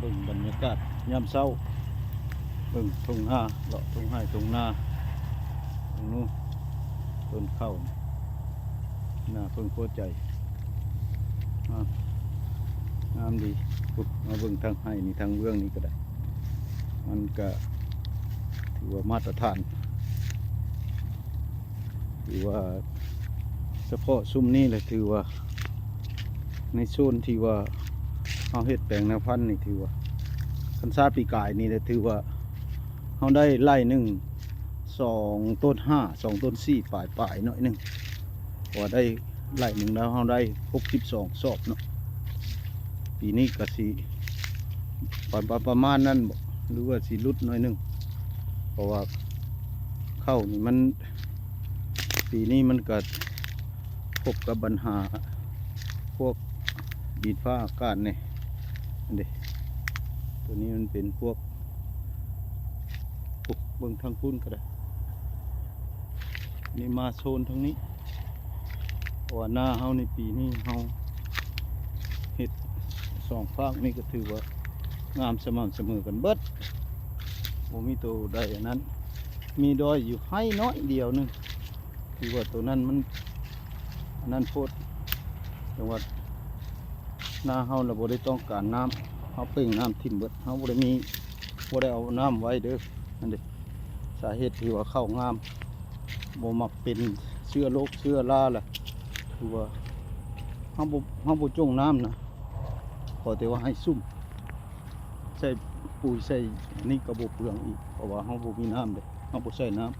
ເບິ່ງບັນຍາກາດຍາມເຊົ້າ ເບິ່ງທົ່ງນາ ເລາະທົ່ງໄຮ່ທົ່ງນາ ເບິ່ງນູ່ ຕົ້ນເຂົ້າ ໜ້າເພິ່ງພໍໃຈ ງາມ ງາມດີ. ພຸ້ນ ມາເບິ່ງທາງໄຮ່ນີ້ ທາງເບື້ອງນີ້ກໍໄດ້ ມັນກະຖືວ່າມາດຕະຖານ ຖືວ່າສະເພາະຊຸມນີ້ແຫຼະ ຖືວ່າໃນໂຊນທີ່ວ່າເຮົາເຮັດແປງນາພັນນີ້ ຖືວ່າ ຄັນຊາດປີກາຍນີ້ແຫຼະ ຖືວ່າເຮົາໄດ້ໄລ່ໜຶ່ງ ສອງໂຕນຫ້າ ສອງໂຕນສີ່ປາຍໆ ໜ້ອຍໜຶ່ງ ເພາະວ່າໄດ້ໄລ່ໜຶ່ງແລ້ວ ເຮົາໄດ້ຫົກສິບສອງສອບເນາະ. ປີນີ້ກະຊິປະ ປະ ປະມານນັ້ນບໍ ຫຼືວ່າຊິຫຼຸດໜ້ອຍໜຶ່ງ ເພາະວ່າເຂົ້ານີ້ມັນ ປີນີ້ມັນກະພົບກັບບັນຫາພວກດິນຟ້າອາກາດແດ່ ອັນເດ ໂຕນີ້ມັນເປັນພວກ ໂອ້ ເບິ່ງທາງພຸ້ນກໍໄດ້ ນີ້ມາໂຊນທາງນີ້ ເພາະວ່ານາເຮົາໃນປີນີ້ເຮົາເຮັດສອງຟາກນີ້ກໍຖືວ່າງາມສະໝ່ຳສະເໝີກັນເບິດ ບໍ່ມີໂຕໃດອັນນັ້ນ ມີດອຍຢູ່ໄຮ່ນ້ອຍດຽວໜຶ່ງ ຖືວ່າໂຕນັ້ນມັນອັນນັ້ນໂພດ ຈັ່ງວ່ານາເຮົາລະບໍ່ໄດ້ຕ້ອງການນ້ຳ ເຮົາເປັ່ງນ້ຳຖິ້ມເບິດ ເຮົາບໍ່ໄດ້ມີ ບໍ່ໄດ້ເອົານ້ຳໄວ້ເດີ ນັ້ນເດ ສາເຫດທີ່ວ່າເຂົ້າງາມ ບໍ່ມັກເປັນເຊື້ອໂລກເຊື້ອລາລະ ຄືວ່າເຮົາບໍ່ ເຮົາບໍ່ຈົ່ງນ້ຳນະ ຂໍແຕ່ວ່າໃຫ້ຊຸ່ມ ໃສ່ປຸ໋ຍໃສ່ອັນນີ້ກໍບໍ່ເປືອງອີກ ເພາະວ່າເຮົາບໍ່ມີນ້ຳເດ້ ເຮົາບໍ່ໃສ່ນ້ຳ.